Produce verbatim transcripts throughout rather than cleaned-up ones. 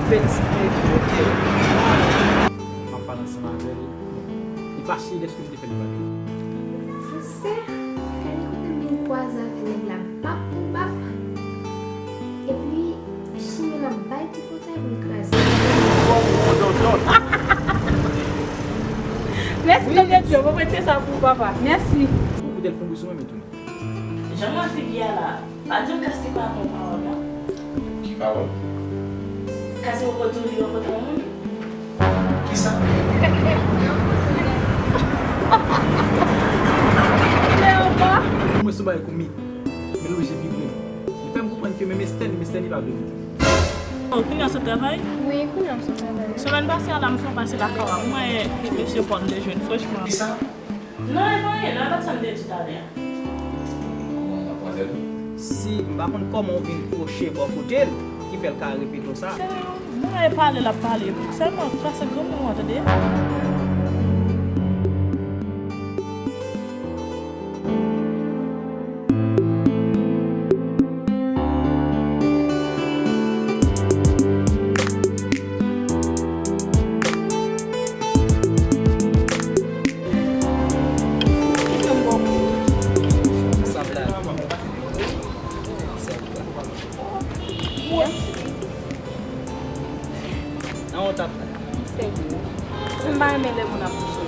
Felisite Bondye. M ap pale ansanm avè l. Li fache dèske m te fè li pale. Mesye, gade kote m vin kwaze avè nèg la, bap pou bap. Epi, chimè l ap bay tripotay pou l kraze. Mèsi, Nonm de Dye, mwen prete sa pou ou, papa. Mèsi. Ou koute l fon bri sou mwen, men tounen. Jan m wè figi a la, pa di w Kas te pa bon pawòl, non. Ki pawòl? Kas se poko di w li rankontre yon moun? Kisa? Mwen sou bagay komi. Men l oblije vibre. Li fè m konprann ke menm Estèni, Estèni pa vle vite. Oh, kounye a w sot travay? Wi, kounye a m sot travay. Semèn pase a la, m fè yon pase lakay ou a. Mwen, mesye pa m te jwenn, franchman. Kisa? Non, e pa anyen, non, e pa t sa m te di w talè a. Kòman, madmwazèl? Si, m pa konn kòman w vin kwoche bò kote l, ki fè l ka repete w sa. Sèlman, mwen e pale l ap pale. Sèlman, pase granmoun ou an, tande. Nan yon tap la. Sèvi. M pa renmen lè moun ap bouche sou.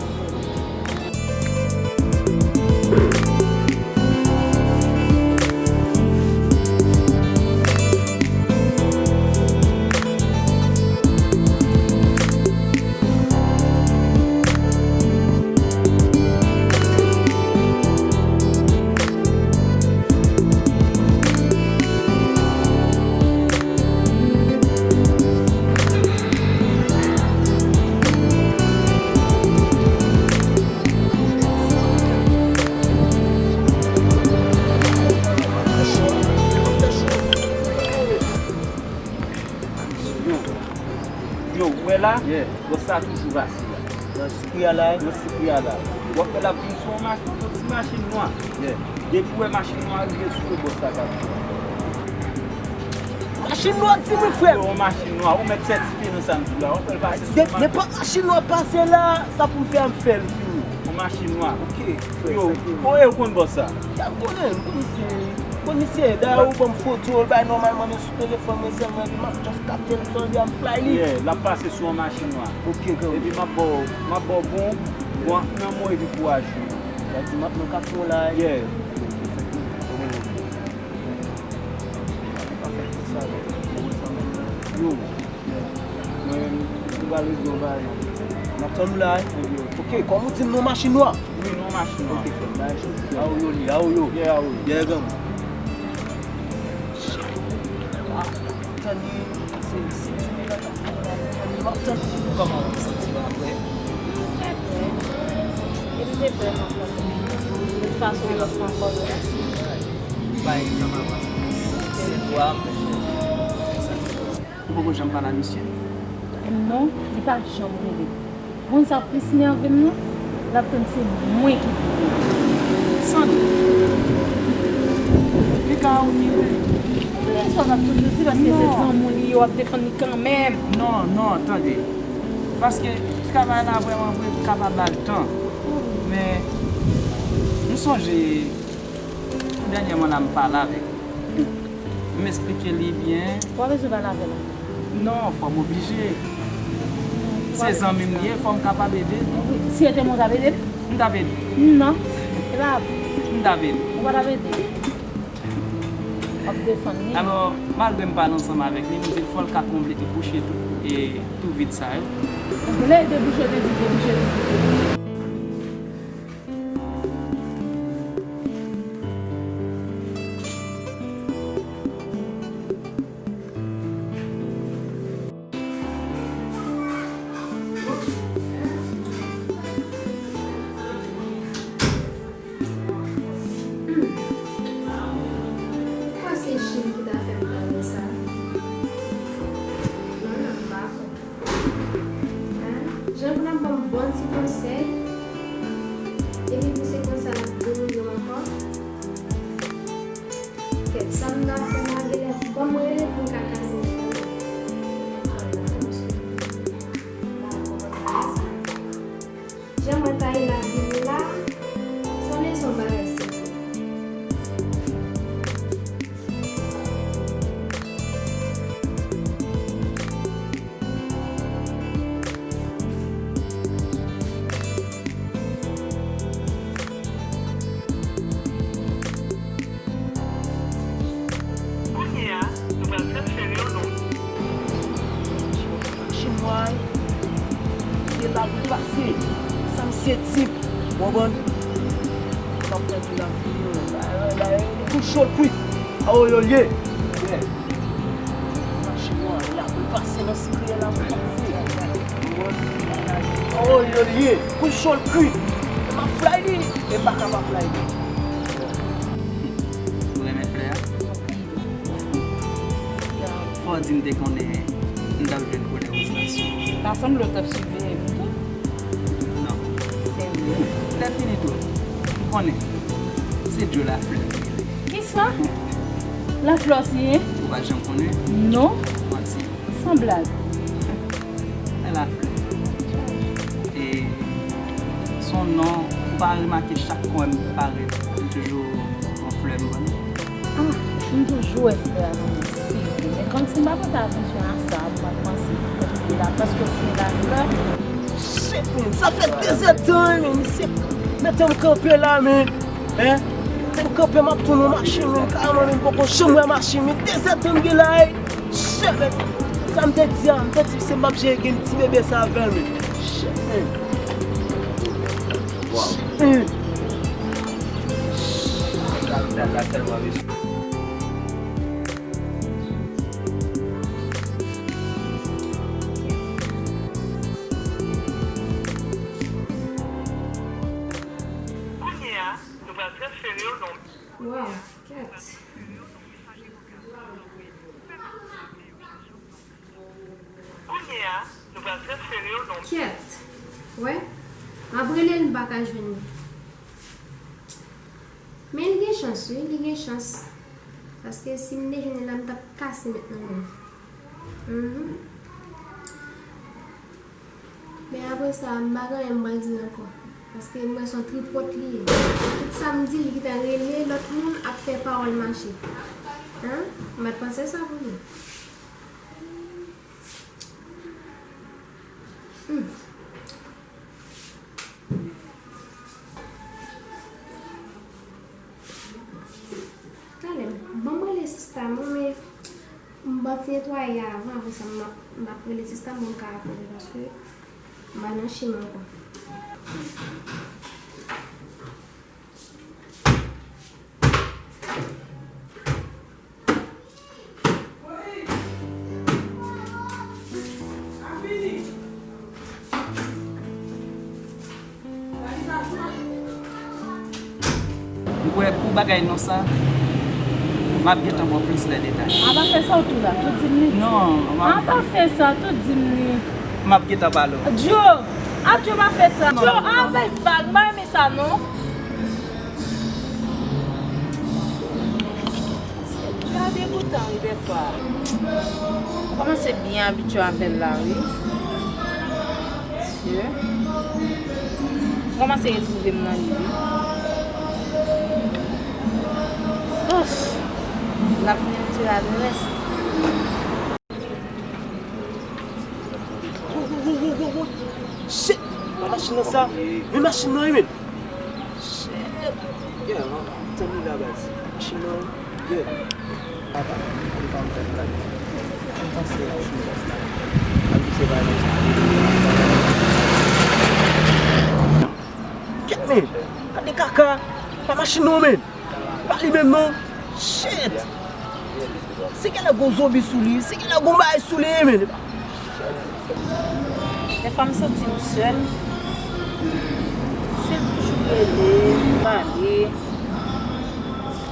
Yo, yo, ou wè la? Yeah. Bòs sa toujou pase la. Nan sipri a la? Nan sipri a la. W ap wè l ap vin sou yon machin, yon ti machin nwa. Yeah. Depi w wè machin nwa rive sou ou, bòs la ka vin. Machin nwa, di mwen, frè m. Yon machin nwa, ou mèt sètifye nan sa m di w la. W ap wè l pase sou machin. Nenpòt machin nwa pase la, sa pou m fè a, m fè l fini. Yon machin nwa. Ok, frè. Yo, sa ki o, e ou konn bòs sa? Ya, m konnen, m konnen se, m konnen se. Dayè, ou ban m foto, l bay nòmalman, men sou telefòn mwen sèlman, epi m ap just kapte l, m sonje a, m fly li. Yeah, l ap pase sou yon machin nwa. Ok, kanmenm. Epi m ap ba w, m ap ba w bon, bon, nan mwen epi kouraj. Sa di m ap nan kat mwen la. Yeah. Yo. Mwen menm, m pral regle yon bagay non. M ap tann ou la, wi. Ok, kòm ou di m non machin nwa. Wi, non machin nwa. Ok, frè m, bagay cho. A ou yo li, a ou yo. Yeah, a ou yo. Yeah, granmoun. Tann li, se, se, se, tann li, m ap tann. Kòman w santi w apre? Trè byen. Epi se vrèman kontan. De tout fason, yon lòt fwa ankò, nou mèsi. Bay tan avanse. Se dwa, monchè. Ou poko janm pale a misye? Non, li pa janm rele. Moun sa plis nève m non, l ap tann se mwen ki pou rele. Sandra, li ka okipe. Li sa w ap toujou di paske se zanmi w li ye, w ap defann li kanmenm. Non, non, tande. Paske travay la vrèman vre, m ka pa ba l tan. Men, m sonje, tou dènyèman la, m pale avèk li. M esplike li byen. W ap bezwen pale avè l? Non, fò m oblije. Se zanmi m li ye, fò m kapab ede l. Si se te mwen, w t ap ede l? M t ap ede l. Non. E pa vre. M t ap ede l. Ou pa t ap ede l. W ap defann li. Alò, malgre m pale ansanm avèk li, m di l fò l ka konble, debouche tou, e tou vid sa yo. Konble, debouche, te di debouche tou. Ou panse Chim ki ta fè m pale sa? Non, non, m pa kwè. Jan pou n ap ban m bon ti konsèy, epi pou se konsa l ap deroule ankò. Kèt, sa m ta fè la, genlè fò m rele pou m ka kase nèg la. Mwen, se la pou pase. Sa misye di m, w konprann? M ap pèdi lavi m. Kou cho l kwit. A w yo l ye. Machin mwen la pou pase nan sikre la pou pase. A w yo l ye. Kou cho l kwit. E m ap fly li. E m pa ka pa fly li. Ou renmen flè a? Fò w di m te konnen m t ap jwenn koulè woz la sou ou. Ta sanble w t ap siveye m tou. Non. Serye? Lè fini tou, m konnen se Joe Lafleur. Kisa? Lafleur siyen? Ou pa t janm konnen? Non. Manti. San blag. Lafleur. E se yon non, ou pa remake chak koulè m parèt, li toujou yon flè m ban li? Ah, m toujou wè flè a nan men Sylvie, men kòmsi m pa pote atansyon a sa, m pa t panse pou kòmsi la, paske se Lafleur. Shit, man, sa fè dezèdtan, man, misye mete m kanpe la, man. Hein? Mete m kanpe, m ap tounen yon machin, man, kareman, man, m poko janm wè machin, man, dezèdtan m gen la, ey. Shit, man. Sa m te di a, m te di se m ap jere gen ti bebe sa avè l, man. Shit, man. Wow. Shit, man. Dam, dam la tèlman mesye. Kounye a, nou pral transfere w nan Wow, kèt. Kounye a, nou pral transfere w nan Kèt. Wè, m ap rele l, m pa ka jwenn li. Men li gen chans, wi, li gen chans. Paske si m te jwenn li la, m t ap kase mèt nan men l. Mhm. Men apre sa, m pa gen anyen m pral di l ankò. Paske m wè se yon tripòt li ye. Tout sa m di l, li gentan rele lòt moun ap fè pawòl mache. Hein? M pa t panse sa pou li. Hmm. Talè, ban m rele sista m, wi, men m pral fin netwaye avan, apre sa, m ap, m ap rele sista m pou m ka apele, paske m pa nan chimen ankò. Ou wè, pou bagay non sa, m ap gentan ba w plis de detay. A pa fè sa w tou la, tou di m li. Non, m ap A pa fè sa, tou di m li. M ap gentan pale w. Djo! A Djo pa fè sa. Non, Djo, non, non. Avèk vag, m pa renmen sa non. Djo a degoutan wi dèfwa. M kòmanse byen abitye avè l la wi. Mesye. M kòmanse retwouve m nan li wi. Ouf. L ap vin tire adrès. Wo, wo, wo, wo, wo, wo. Shit! Pa machin nan sa. Men machin nan wi, men. Shit! Yeah, man. Tann li la, baz. Machin nan, yeah. Papa, ou pa m fè blag. Ou panse machin nan sa. Ann di se pa yon sa. Kèt, men. Gade kaka. Pa machin nan, men. Pa li menm non. Shit! Se genlè gon zonbi sou li, se genlè gon bagay sou li, men. Dèfwa m santi m sèl. Se l toujou rele, pale.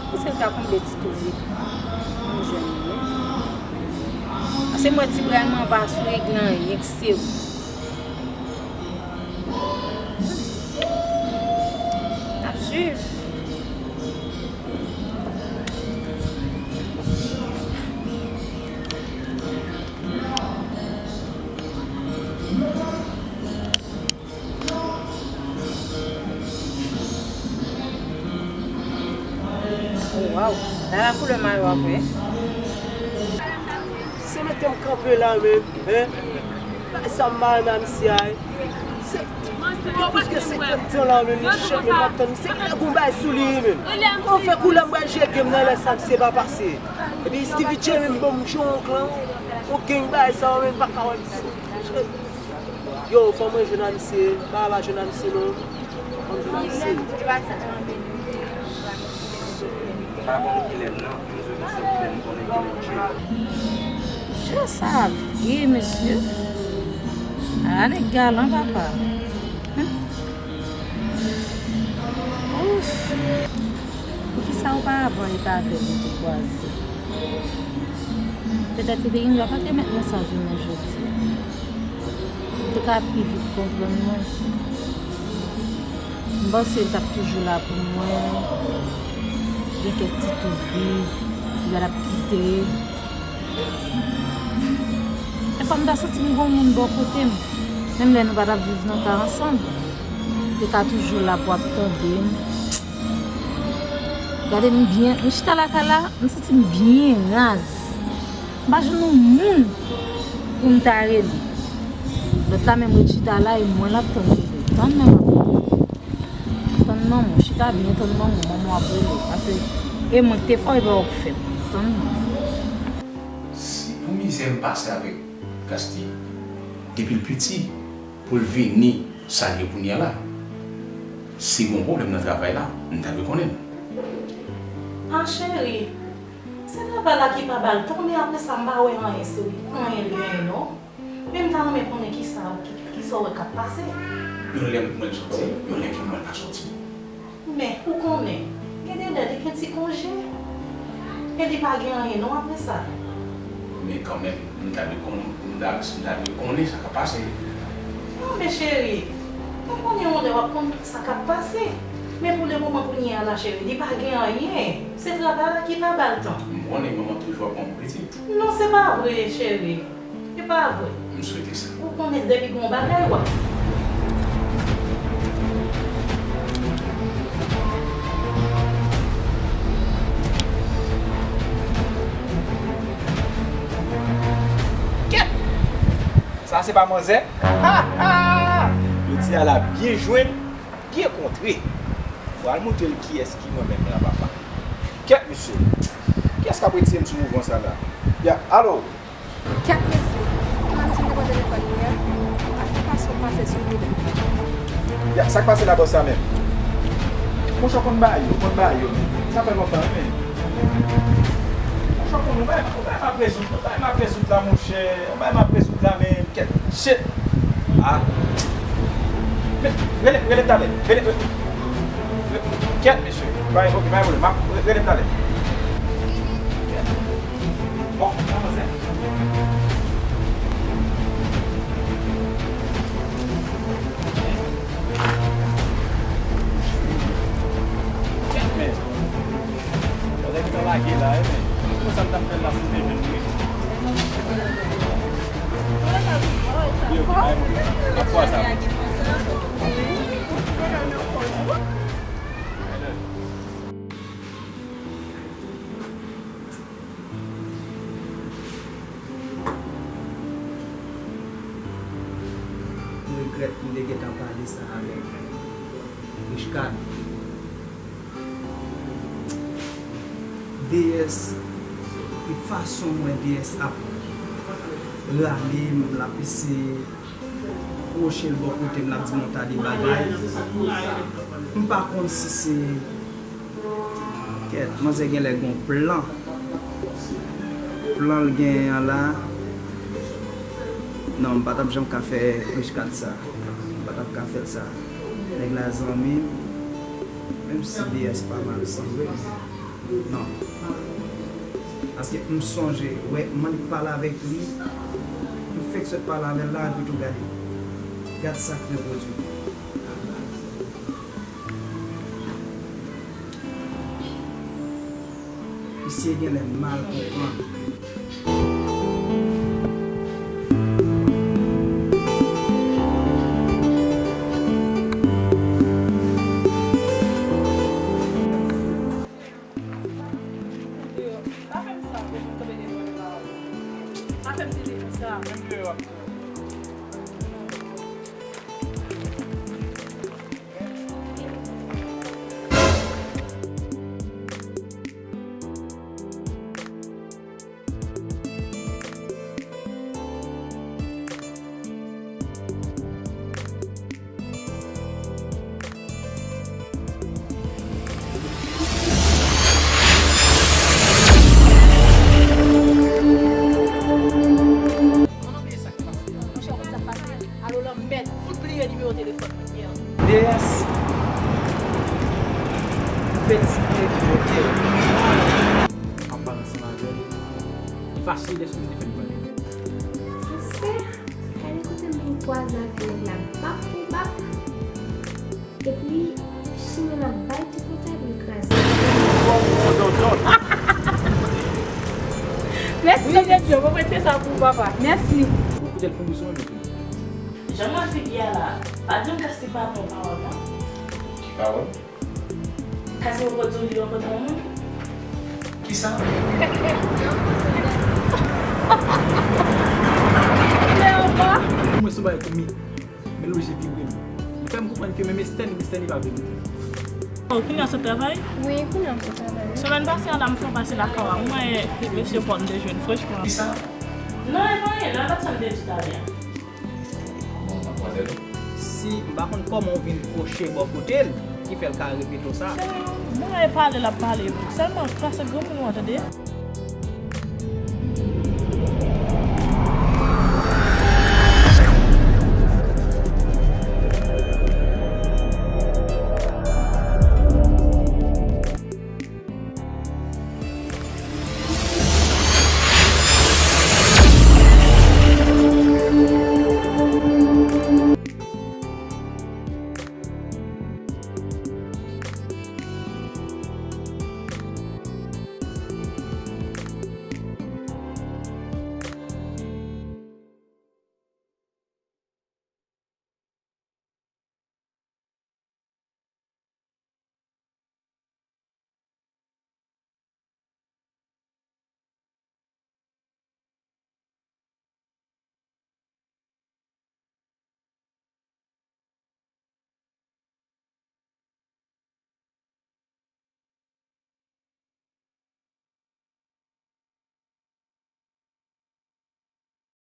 Pou se l ka konble ti tou vid. M jwenn li. Paske m wè ti bra m anba sou regle anyen k se ou. N ap swiv. Oh, waw. Gade koulè mayo a vre. Se mete m kanpe la menm, hein? Bagay sa m pa renmen a misye a, wi. Se, gen plis ke senkant tan la menm, li chèf menm m ap tann. Se genlè gon bagay sou li, wi, menm. Kòman fè koulè m pral jere game nan lè sa misye pa pase? Epi Stevie J menm ban m jan onk lan. Ou gen bagay sa yo menm pa ka wè misye. Yo, fò mwen jwenn a misye, pa pa jwenn a misye non. Fò m jwenn a misye. Pa konn kilè l nan, m jwenn misye kilè m konnen kilè l ye. Dye sa vye, mesye. A nèg galan, papa. Ouf. Poukisa oparavan e pa avè m nou te kwaze? Petèt li te gen dwa pa te met mesaj jounen jodi a. Li te ka pi vit konprann mwen. M panse li t ap toujou la pou mwen. Gen kèk ti tou vid, li pa t ap kite. E fò m ta santi m gon moun bò kote m. Menm lè nou pa t ap viv nan kay ansanm, li te ka toujou la pou ap tande m. Gade m byen, m chita lakay la, m santi m byen raz. M pa jwenn yon moun pou m ta rele. Lòt la menm ret chita la, e mwen l ap tann rele. Tann non, m ap rele. Tann non, mwen chita byen, tann non, mwen mwen ap rele. Paske e mwen k te fò, e pa ou k fè m. Tann non. Si pou mizè m pase avèk Gasti, depi l piti, pou l vini sa l ye kounye a la. Si gon pwoblèm nan travay la, m ta dwe konnen l. Ah, cheri, se travay la ki pa ba l tan, men apre sa, m pa wè anyen seri, anyen li genyen, non. Men m ta renmen konnen kisa, ki, kisa w wè k ap pase. Yon lè m wè l soti, yon lè ke m wè l pa soti. Men, ou konnen, gen de lè li gen ti konje. E li pa gen anyen non apre sa. Men kanmenm, m ta dwe konnen, m ta, m ta dwe konnen sa k ap pase. Non, men cheri, ou konnen yon lè w ap konn tout sa k ap pase. Men pou le moman kounye a la, cheri, li pa gen anyen. Se travay la ki pa ba l tan. M konnen manman toujou ap pran pou pitit. Non, se pa vre, cheri. Se pa vre. M swete sa. Ou konnen depi gon bagay w ap. Kèt! Sa se pa manzè? Ha, ha! Jodi a la, byen jwenn, byen kontre. Pral montre l kiyès ki mwen menm la, papa. Kèt, mesye. Kiyès k ap retire m sou mouvman sa la? Ya, alo? Kèt mesye, kòman misye te pran telefòn li a? Ak ki fason l pase sou li menm? Ya, sa k pase la bòs la menm? Monchè, w konn bagay yo, w konn bagay yo menm. Sa fè lontan wi menm. Monchè, w konn yon bagay, yon bagay m ap rezoud, yon bagay m ap rezoud la monchè, yon bagay m ap rezoud la menm. Kèt, shit. Ah. Men, rele, rele m talè. Rele, rele. Kèt, mesye. Bay, ok, bay, m ap re-, rele m talè. Kèt. Bon, sa manzè. Kèt, men. Bagay ki ta lage la, wi, men. Konn sa m t ap fè l la si m te jwenn li. Yo, bay mwen. Ap pwa sa. M regrèt m te gentan pale sa avèk Richcard. Deyès, e fason mwen Deyès ap rale m, l ap eseye pwoche l bò kote m, l ap di m yon ta de bagay. M pa konn si se Kèt, manzè genlè gon plan. Plan l genyen an la. Non, m pa t ap janm ka fè Richcard sa. M pa t ap ka fè l sa. Nèg la zanmi m, menm si Deyès pa mal sanble. Non. Paske m sonje, wè, m annik pale avèk li. M fèk sot pale avè l la, epi tou gade. Gad sa k repwodui. Misye genlè mal konprann. Yes. Fè ti pye di kote. An pale ansanm avè l. Li fache deske m te fè l pale. Mesye, gade kote m vin kwaze avè nèg la bap pou bap. Epi, chimè m ap bay ti kote pou l kraze. Mèsi, Tande Dye, mwen mete sa pou ou, papa. Mèsi. Ou koute l fon douseman, mesye. Jan m wè figi a la, pa di m kase pa bon pawòl, non. Ki pawòl? Kase poko di w li rankontre yon moun? Kisa? Mwen sou bay komi. Men loje vire m. Li fè m konprann ke menm Stanley, Stanley pa vle m. Oh, kounye a w sot travay? Wi, kounye a m sot travay, wi. Semèn pase a la, m fè w pase lakay w a. Mwen, mesye Paul m te jwenn, franchman. Kisa? Non, e pa anyen, nan dat sa m te di talè a. Bon, madmwazèl. Si, m pa konn kòman w vin kwoche bò kote l, ki fè l ka repete w sa. Sèlman, mwen e pale l ap pale. Sèlman, pase granmoun ou an, tande.